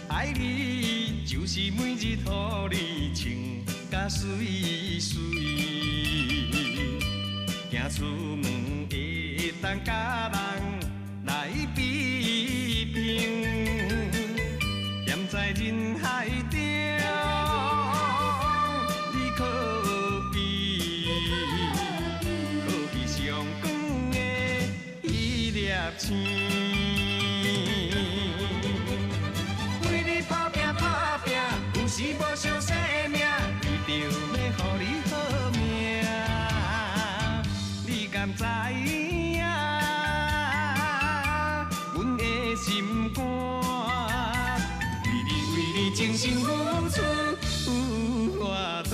愛你就是每日予你穿甲媠媠，行出門會當佮人來比拼，踮在人海中，你可比可比上光的彼粒星。為你打拼打拼，有時無相生命，為著欲予你好命，你敢知影？阮的心肝，為你為你真心付出有偌大。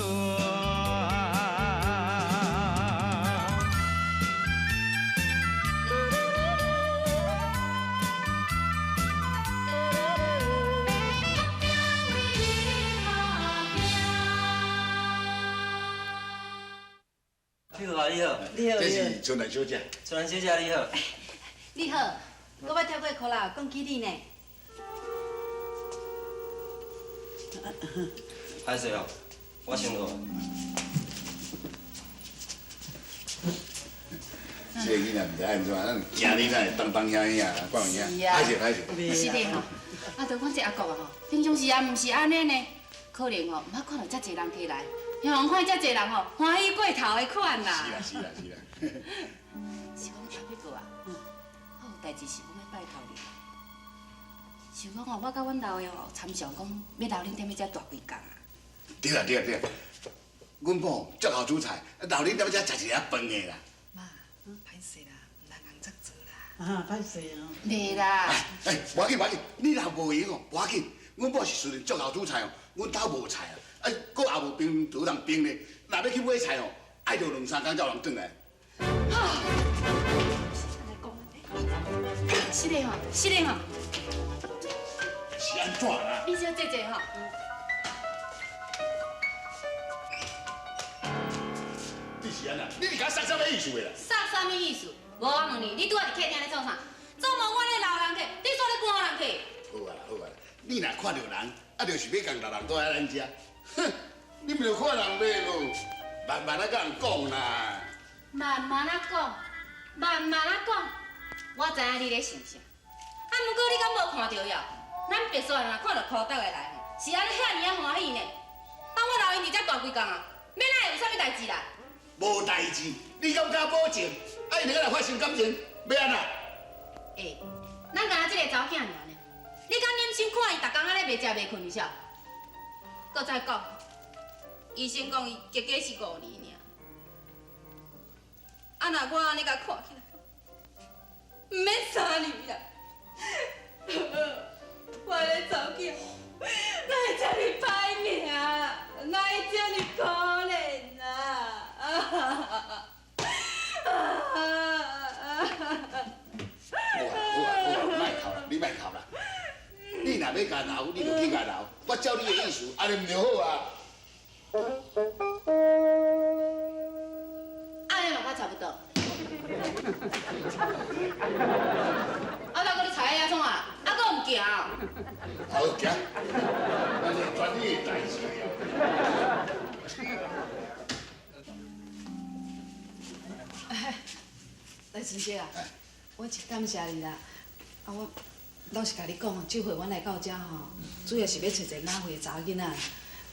你好，你好，你好，這是春蘭小姐。春蘭小姐你好。你好，我捌聽過柯啦講起你呢。歹勢哦，我先落。這個囡仔毋知按怎，咱驚你哪會當當兄兄，看有影。歹勢歹勢。是的吼，啊，著阮這阿國啊吼，平常時也毋是按呢呢，可能吼毋捌看著遮濟人起來，向看遮濟人吼歡喜過頭的款啦。是啦是啦是啦。是講阿必哥啊，我有代誌是欲拜託你。想講吼，我佮阮老的吼參詳講，欲留恁踮咧遮蹛幾工啊。對啦對啦對啦，阮某足𠢕煮菜，留恁踮遮食一下飯的啦。媽，歹勢啦，毋通尪遮做啦。啊，歹勢哦。袂啦。哎，無要緊無要緊，你若無閒哦，無要緊。阮某是雖然足𠢕煮菜哦，阮兜無菜啊，啊，閣也無冰廚通冰咧。若欲去買菜哦，愛著兩三工才有人轉來。是的吼，是的吼。是按怎啦？你小坐坐吼。你是按怎？你是共我說啥物意思的啦？說啥物意思？無我問你，你拄仔佇客廳咧創啥？總無我咧留人客，你煞咧趕人客。好啊啦好啊啦，你若看著人，啊，就是欲共別人蹛佇咱遮。哼，你毋著看人袂無？慢慢仔佮人講啦。慢慢仔講，慢慢仔講，我知影你咧想啥。啊，毋過你敢無看著呀？咱別墅人若看著箍搭的來吼，是按呢遐爾仔歡喜呢。當我留𪜶佇遮蹛幾工啊，欲哪會有啥物代誌啦？無代誌，你敢敢保證？啊，𪜶兩个若發生感情，欲按怎？欸，咱敢若這个查某囝爾呢？你敢忍心看伊逐工按呢袂食袂睏是啥？閣再講，醫生講伊結果是5年爾。啊，若我按呢共看起來，毋免3年啦。我的查某囝，哪會遮爾歹命？哪會遮爾可憐啊？好啊好啊好啊，莫哭啦，你莫哭啦。你若欲共留，你就去共留。我照你的意思，按呢毋就好啊？按呢嘛較差不多。啊，那閣咧吵遐創啊？啊，閣毋行？好，行。咱是專業代誌啊。來春姐啊，我真感謝你啦。啊，我老實共你講，這回阮來到遮吼，主要是欲揣一个雅惠的查某囡仔。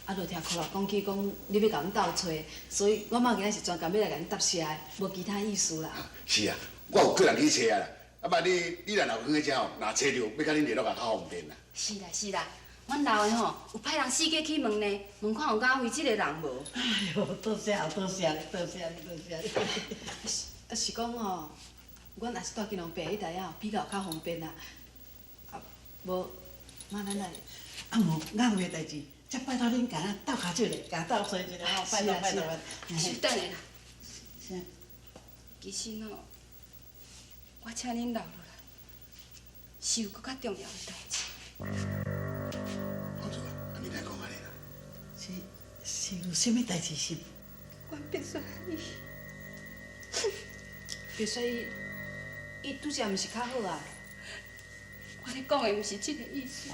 啊，就聽柯老講起講，你欲共阮鬥揣，所以我媽今仔是專工欲來共恁答謝的，無其他意思啦。是啊，我有叫人去揣啊啦。啊，嘛你你若有閒彼遮吼，若揣著，欲共恁聯絡也較方便啦。是啦是啦，阮老的吼有派人四界去問呢，問看有雅惠這個人無。哎喲，多謝多謝多謝多謝。啊是講吼，阮也是蹛金龍伯彼台啊，比較較方便啦。啊，無，媽咱來。啊無雅惠的代誌，才拜託恁共咱鬥跤手咧，共鬥揣一下吼，拜託拜託。是等下啦。啥？其實哦，我請恁留落來，是有閣較重要的代誌。好做啊，你來講啊。是有啥物代志是？阮白雪伊，白雪伊，伊拄才毋是较好啊？我咧讲的毋是这个意思。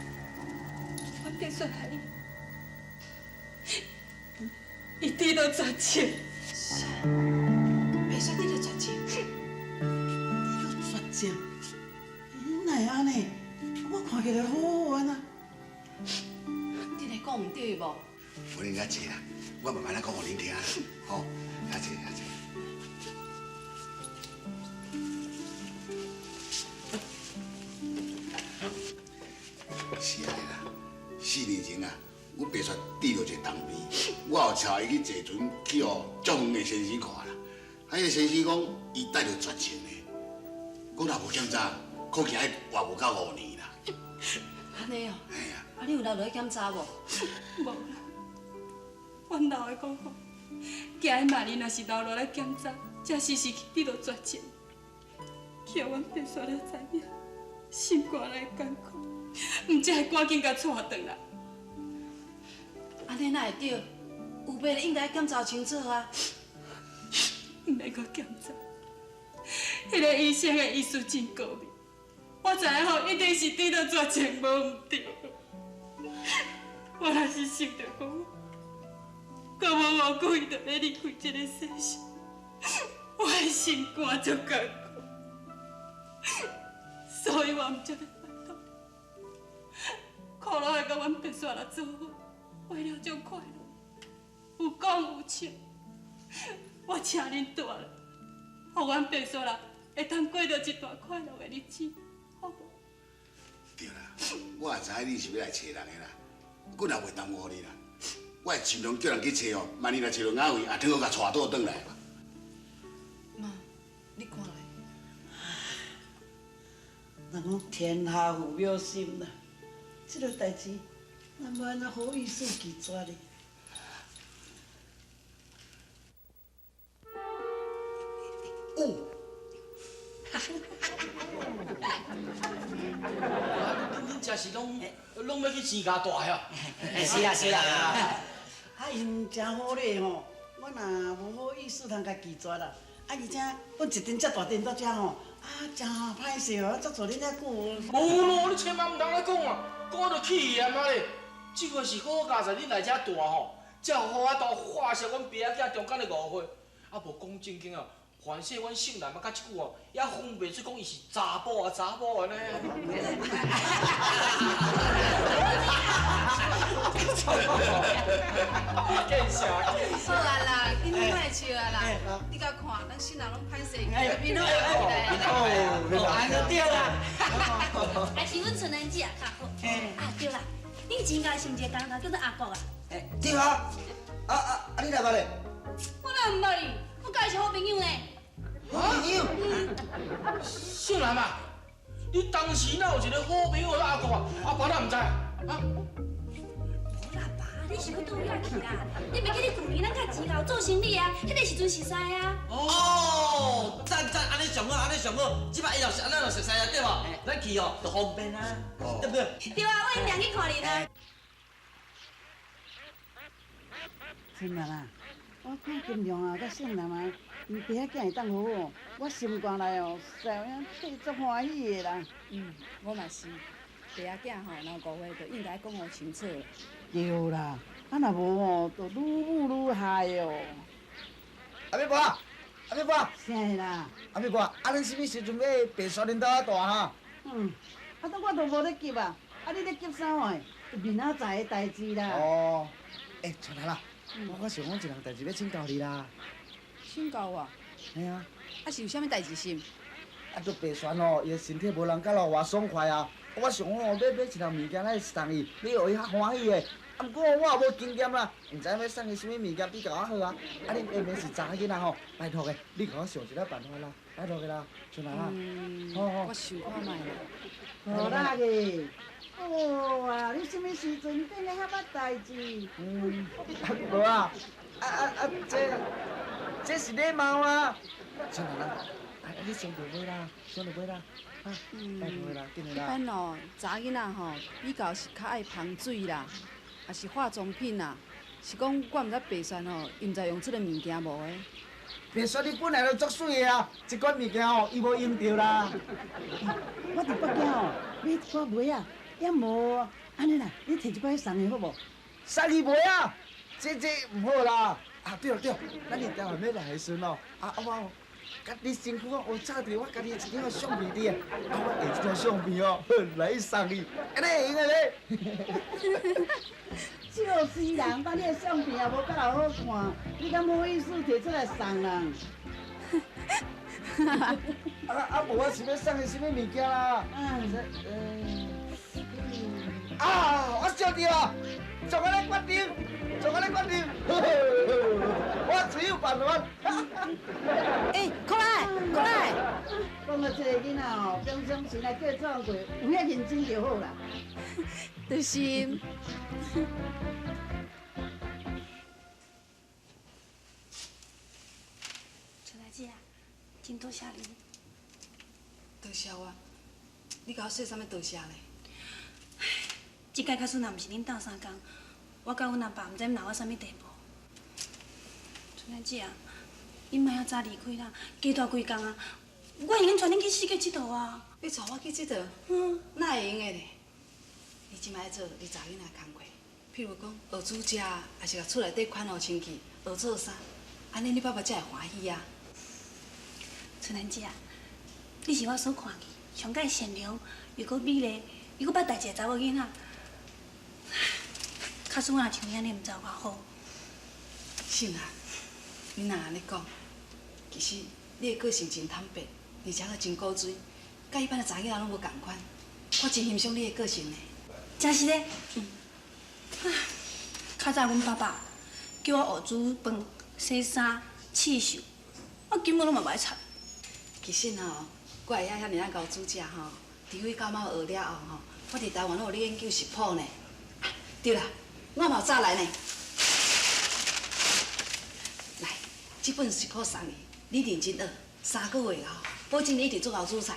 阮白雪伊，伊得著绝症。啥？白雪得著绝症？得著绝症？哪会按呢？我看起来好好安啊。你咧讲毋对无？无恁遐济啦，我慢慢仔讲予恁听啦，吼，遐济遐济。是安尼啦，4年前啊，阮白雪得著一个重病，我有带伊去坐船去予足远的先生看啦。啊，彼个先生讲，伊得著绝症的，讲若无检查，可能爱活无到5年啦。按呢哦？嘿啊。啊，你有留落去检查无？无啦，阮老的讲吼，惊伊万一若是留落来检查，才时时去得著绝症。叫阮白雪了知影，心肝内艰苦，毋才会赶紧共带转来。按呢哪会对？有病应该检查清楚啊！毋免阁检查，彼个医生的医术真高明，我知影吼，一定是得著绝症，无毋对。我若是想著讲，阁无偌久伊就欲离开这个世上，我的心肝足艰苦，所以我毋才欲拜托你，苦恼的共阮白雪来做伙，为了足快乐，有讲有笑，我请恁带来，予阮白雪啦会当过著一段快乐的日子，好无？对啦，我也知影你是欲来揣人的啦，阮也袂耽误你啦。我会尽量叫人去揣哦，万一若揣著雅慧，也拄好共带倒转来嘛。妈，你看咧。人讲天下父母心啦，这个代志，咱欲按怎好意思拒绝呢？哦。恁这是拢欲去钱家大呀？是啊是啊。啊，𪜶诚好礼吼，我若无好意思通共拒绝啦。啊，而且阮一阵遮大阵到遮吼，啊，真歹势哦，才坐恁遐久。无咯，你千万毋通按呢讲啊，讲我就气炎啊咧。这回是好佳哉，恁来遮大吼，才有法度化消阮爸仔囝中间的误会。啊，无讲正经啊。凡势阮姓蓝啊，较这久哦，也分袂出讲伊是查埔啊查某按呢。见笑。好啊啦，紧莫笑啊啦，你甲看，咱新人拢歹势，面拢红起来啊。哦，按呢对啦。还是阮春兰姐较好。啊对啦，恁钱家是毋是一个工头叫做阿国啊？对啊。啊，你哪捌咧？我哪毋捌你？我佮伊是好朋友呢。好朋友？姓蓝啊，你当时哪有一个好朋友阿国啊？阿爸哪毋知啊？无啦爸，你是欲佗位去啦？你袂记得旧年咱佮钱后做生意啊？彼个时阵熟似啊。哦，赞赞，按呢上好，按呢上好，这摆伊就咱就熟似啊，对无？咱去哦，就方便啊，对不对？对啊，我一定去看恁啊。春兰啊，我看金龙啊，佮姓蓝啊，𪜶爸仔囝会当好哦，我心肝内哦，实在有影替足欢喜的啦。嗯，我嘛是，爸仔囝吼，若误会就应该讲予清楚。对啦，啊若无吼，就愈母愈害哦。阿美婆，阿美婆。啥啦？阿美婆，啊恁啥物时阵欲白雪恁兜仔大哈？嗯，啊，当我都无咧急啊，啊你咧急啥货？明仔载的代志啦。哦，欸，春兰啦。我想讲一项代志欲请教你啦。请教我？嘿啊。啊是有啥物代志是？啊，就白璇哦，伊的身体无人甲老偌爽快啊。我想讲哦，欲买一项物件来送伊，欲予伊较欢喜的。啊，毋过我也无经验啦，毋知影欲送伊啥物物件比较好啊。啊，恁下面是查某囡仔吼，拜托的，你共我想一下办法啦，拜托的啦，春兰啦。好好。我想看觅啦。好啦个。哦啊！你啥物时阵变得遐捌代志？嗯，无啊，这是礼貌啊。春兰啊，啊你上就买啦，上就买啦，啊，拜托啦，紧的啦。一般哦，查囡仔吼比较是较爱芳水啦，也是化妆品啦，是讲我毋知白萱吼，伊毋知用这个物件无的。白萱你本来就足媠的啊，这款物件吼，伊无用著啦。我伫北京吼买一寡袜仔，也无按呢啦，你摕一摆送伊好无？送伊袜仔，这毋好啦。啊对了对了，咱伫台湾欲来的时阵哦，啊我佮你身躯我插著我家己一张相片伫啊，啊我下这张相片哦，来送伊，按呢会用的咧。笑死人！把你的相片也无够好看，你敢好意思提出来送人？啊无我是欲送伊啥物物件啦？啊，我想著啊，做按呢决定，做按呢决定，我自有办法。欸，过来，过来。讲到这个囡仔吼，平常时来叫做过，有遐认真就好啦。就是。春来姐，真多谢你。多谢我？你共我说啥物多谢咧？这摆假使若毋是恁斗相共，我佮阮阿爸毋知闹到啥物地步。春兰姐啊，恁莫遐早离开啦，加蹛几工啊，我会用带恁去四界𨑨迌啊。欲带我去𨑨迌？哪会用的咧？你这摆做你查囡仔工课，譬如讲学煮食，抑是共厝内底款予清气，学做衫，按呢你爸爸才会欢喜啊。春兰姐啊，你是我所看见上盖善良，又阁美丽，又阁捌代志的查某囡仔。假使我若像你按呢，毋知有偌好。秀啊，你若按呢讲，其实你的个性真坦白，而且阁真古锥，佮一般的查某囡仔拢无仝款。我真欣赏你的个性呢。真实的。较早阮爸爸叫我学煮饭、洗衫、刺绣，我根本拢嘛无爱插。其实吼，我会晓遐尔仔𠢕煮食吼，除非到某学了后吼，我伫台湾拢有咧研究食谱呢。对啦，我嘛有早来呢。来，这本食谱送你，你认真学，3个月后，保证你一定做𠢕煮菜。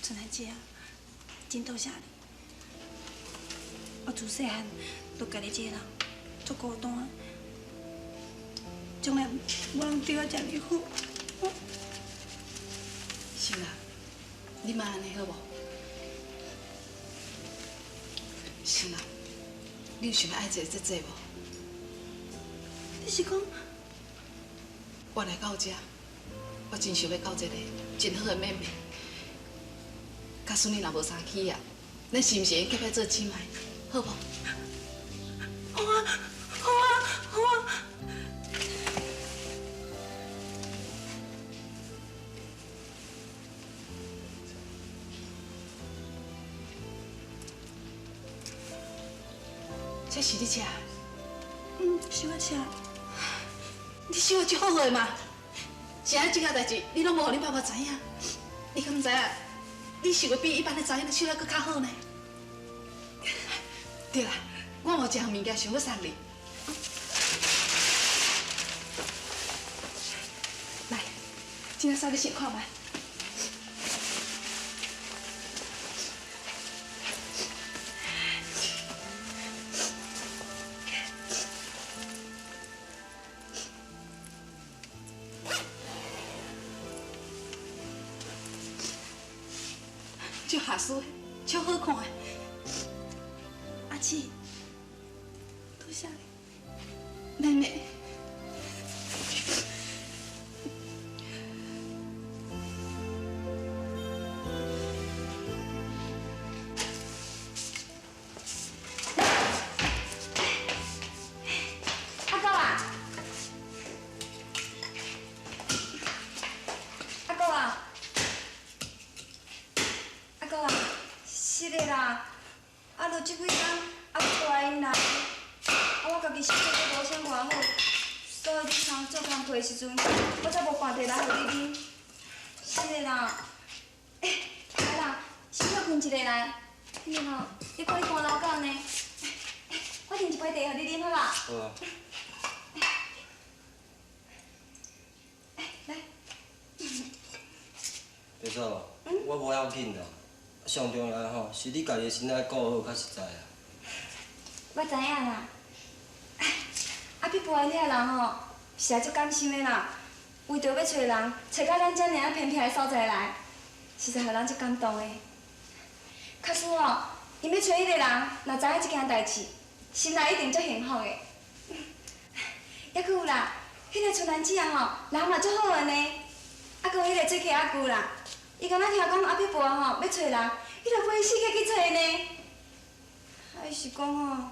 春兰姐啊，真多谢你。我自细汉就家己一个人，足孤单，从来无人对我遮尔好。秀兰，你莫按呢好无？秀兰，你有想欲爱一个姐姐无？你是讲？我来到这，我真想欲交一个真好的妹妹。假使你若无相起啊，咱是毋是会结拜做姊妹？好无？好啊，好啊，好啊！这是你车？嗯，是我车。你收得足好的嘛？是按这件代志，你拢无予恁爸爸知影？你敢知影？你绣的比一般的查某绣得阁较好呢。对啦，我有一项物件想欲送你。来，这件衫你试看觅。就下丝，超好看的。阿姊，多谢你，妹妹。阿哥啊，阿哥啊。阿哥啊，是的啦，啊，就这几工阿大𪜶来，啊，我家己身体阁无啥偌好，所以你通做工课的时阵，我才无半茶来予你啉。是的啦，欸，来啦，先歇睏一下来，你吼，你看你寒流感呢？我斟一杯茶予你啉好无？好啊。来。别说，我无要紧啦。上重要的吼，是你家己的身体顾好较实在啊。我知影啦。啊，碧婆𪜶遐人吼，实在足甘心的啦，为著欲揣人，揣到咱遮尔仔偏僻的所在来，实在予人足感动的。假使吼，𪜶欲揣彼个人，若知影这件代志，心内一定足幸福的。犹阁有啦，彼个春兰姊仔吼，人嘛足好的呢。啊，阁有彼个水客阿舅啦，伊敢若听讲阿碧婆吼欲揣人，伊就飞四界去揣呢。啊，伊是讲吼，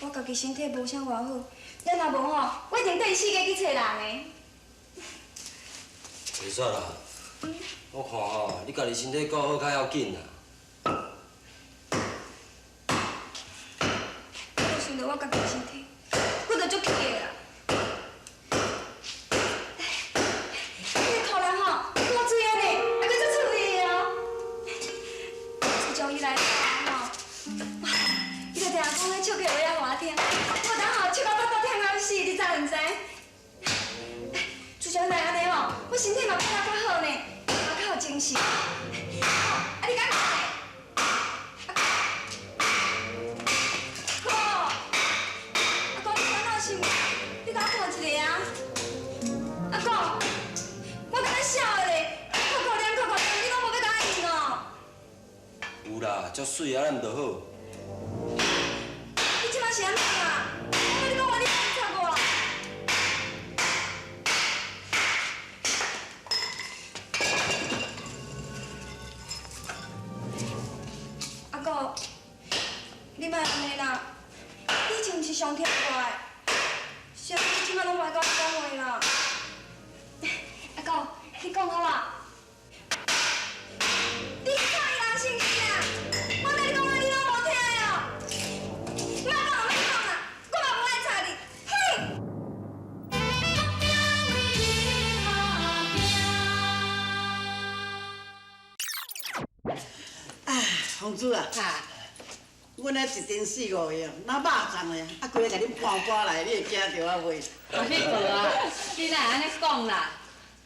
我家己身体无啥偌好，了若无吼，我一定缀伊四界去揣人的。袂煞啦，我看吼，你家己身体顾好较要紧啦。我想著我家己身体，我就足气的啦。彼个苦人吼，够水的呢，还阁足趣味的哦。自从伊来吼，哇，伊就定定讲彼唱曲话仔予我听，我当吼笑到腹肚疼到死，你知毋知？自从来按呢吼，我身体嘛变得较好呢，嘛较有精神。啊，你敢讲呢？好，阿公，你敢闹心？你共我看一下啊！阿公，我敢若痟的咧，可可怜可可怜，你拢无欲共我应哦。有啦，足媠啊，咱毋就好。你这摆是按怎啊？我跟你讲话，你敢毋插我？阿公，你莫按呢啦，你以前毋是上疼我的，啥物你这摆拢无爱佮我讲话啦？阿公，你讲好啊？你去看伊人生气啦！我跟你讲话，你拢无听哦。莫讲莫讲啦，我嘛无爱睬你，哼！啊，凤珠啊，阮咧一阵四五个哦，若肉粽咧，啊，规个共恁搬搬来，你会惊著我袂？阿碧婆啊，你哪会按呢讲啦？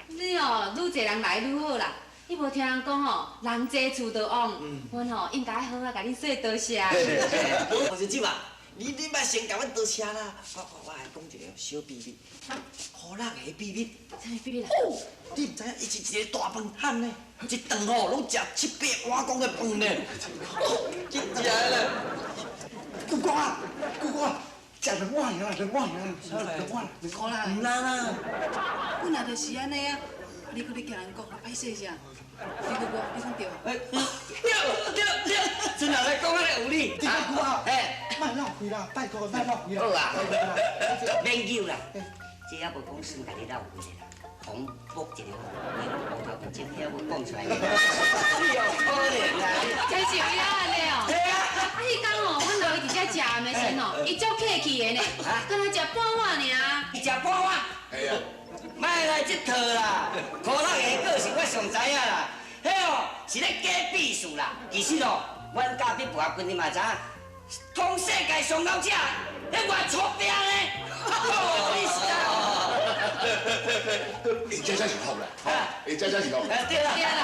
你哦，愈济人来愈好啦。你无听人讲吼，人济厝就旺。阮吼应该好好共恁说多谢。黄小姐啊，你莫先共阮多谢啦，我来讲一个小秘密，苦力的秘密。啥物秘密啦？哦，你毋知影，伊是一个大饭桶呢，一顿吼拢食七八碗公的饭呢。哦，真正的咧。姑姑啊，姑姑啊，食两碗尔啦，两碗尔啦，两碗，两碗啦。毋啦啦。本来就是按呢啊，你阁咧共人讲，歹势啥？你阁讲，你讲对无？哎，对对对，孙老师讲安尼有理。姑姑啊，哎，莫闹开啦，拜托，莫闹开啦。好啊，免救啦，这还无讲算共你闹开啦，红卜一个，你拢乌头面前遐无讲出来。真是有影按呢哦。对啊。啊，彼工吼，阮老伊伫遮食暗的时阵吼，伊足客气的呢，敢若食半碗尔。伊食半碗。哎呀。莫来这套啦，苦力的个性我上知影啦。彼哦是咧假秘术啦，其实哦，阮佮碧婆仔君你嘛知影，通世界上𠢕食，彼偌出名呢。哦，你是啊。欸，这才是福啦，欸，这才是福。对啦。对啦。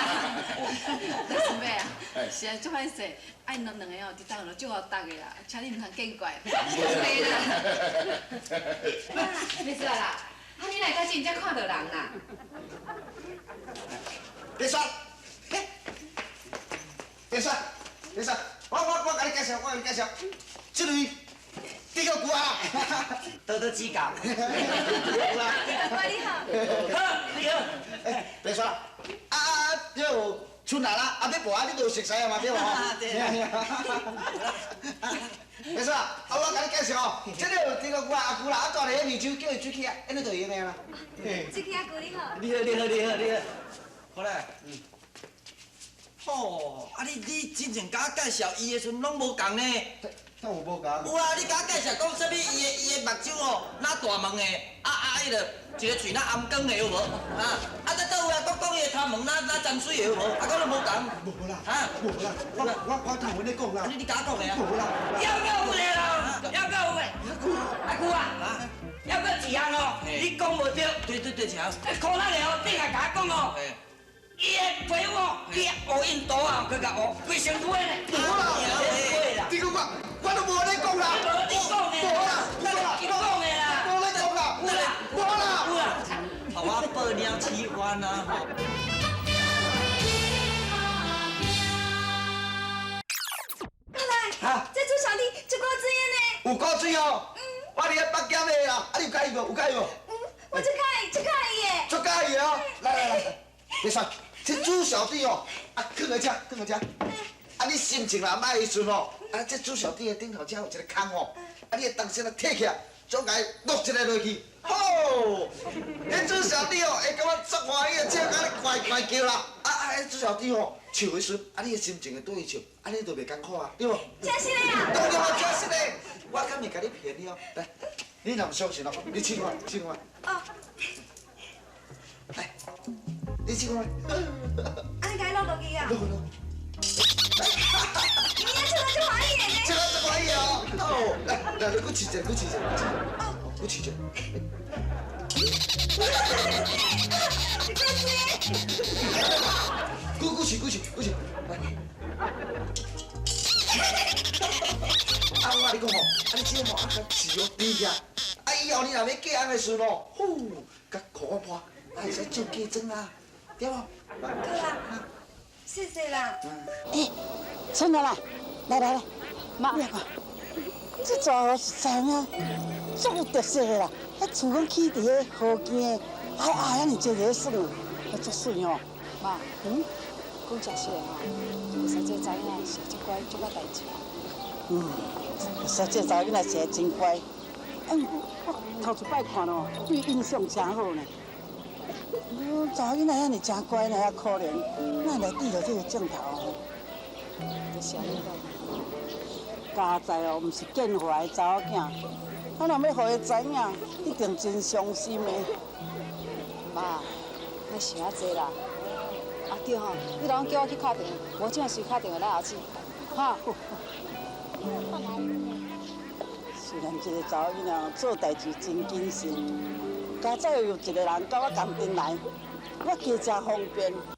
孙妹啊，是啊，足歹势，啊𪜶两个哦，伫当落足后搭的啦，请你毋通见怪。对啦。袂煞啦。啊！你来到真才看著人啦。别说，别说，别说，我共你介绍，我共你介绍，这位这个姑啊，多多指教。你好。好，你好。哎，别说，啊，这有春兰啦，阿碧婆啊，你都熟似啊嘛，对无？对。别说，啊，我共你介绍哦，这个这个我阿舅啦，啊，住伫咧湄洲，叫伊水起啊，按呢就会用的啦。水起阿舅你好。你好，你好，你好，你好。好啦，嗯。吼，啊你之前共我介绍伊的时阵拢无仝呢。哪有无仝？有啊，你共我介绍讲啥物？伊的目睭吼，若大门的，啊，彼个一个喙若頷光的有无？啊，这倒位啊，阁讲伊的头毛若沾水的有无？啊，阁拢无仝。无啦，哈，无啦，我头先咧讲啦。你共我讲的啊？无啦。犹阁有咧咯，犹阁有的。阿舅啊，犹阁一项哦，你讲无对。对对对，一项。苦力的哦，顶下共我讲哦，伊的皮膚哦，去學印度啊，去共學規身軀的呢。無啦，你講我，我都無咧講啦。無你講的，無啦，無啦，伊講的啦。無咧講啦，有啦，無啦，有啦。予我報鳥鼠冤啊吼！哈，這煮小弟足古錐的呢。有古錐哦。我佇咧北京的啦，啊你有佮意無？有佮意無？我足佮意，足佮意的。足佮意的哦，來來來，別說，這煮小弟哦，啊，囥佇遮，囥佇遮。啊，你心情若歹的時陣哦，啊，這煮小弟的頂頭遮有一個空哦，啊，你會當先啊提起來，將共伊落一个落去，吼，彼煮小弟哦，會感覺足歡喜的，笑甲你怪怪叫啦。啊啊，彼煮小弟吼，笑的時陣，啊，你的心情會對伊笑，啊，你就袂艱苦啊，對無？真實的啊！當然嘛，真實的，我敢會共你騙你哦？來，你若毋相信哦，你試看，試看。哦。來，你試看。啊，你共伊落落去啊？落落。你也笑得足歡喜的呢？笑得足歡喜哦！哦，來來來，閣試一下，閣試一下，閣試一下。閣閣試，閣試，閣試，來。啊，我共你講吼，啊你這吼啊，共試哦，甜起來。啊，以後你若欲嫁翁的時陣哦，呼，共箍我破，啊會使做嫁妝啊，對無？好啦，謝謝啦。欸，春來啦，來來來，媽，你來看，這座河實在影足有特色的啦。彼厝攏起佇彼河邊的，啊啊，遐爾濟个耍，啊足媠哦。媽，嗯，講誠實的吼，其實這查某囝是足乖，足捌代誌。嗯，實這查某囡仔是真乖，啊，毋過我頭一擺看咯，對印象誠好呢。查某囡仔遐爾誠乖呢，遐可憐，哪會來拄著這个症頭？就是按呢。佳哉哦，毋是見壞的查某囝，啊，若欲予伊知影，一定真傷心的。媽，莫想遐濟啦。啊對吼，你若講叫我去敲電話，無這時敲電話來後子，哈。雖然這个查某囡仔做代誌真謹慎，佳哉有一个人佮我仝陣來，我加誠方便。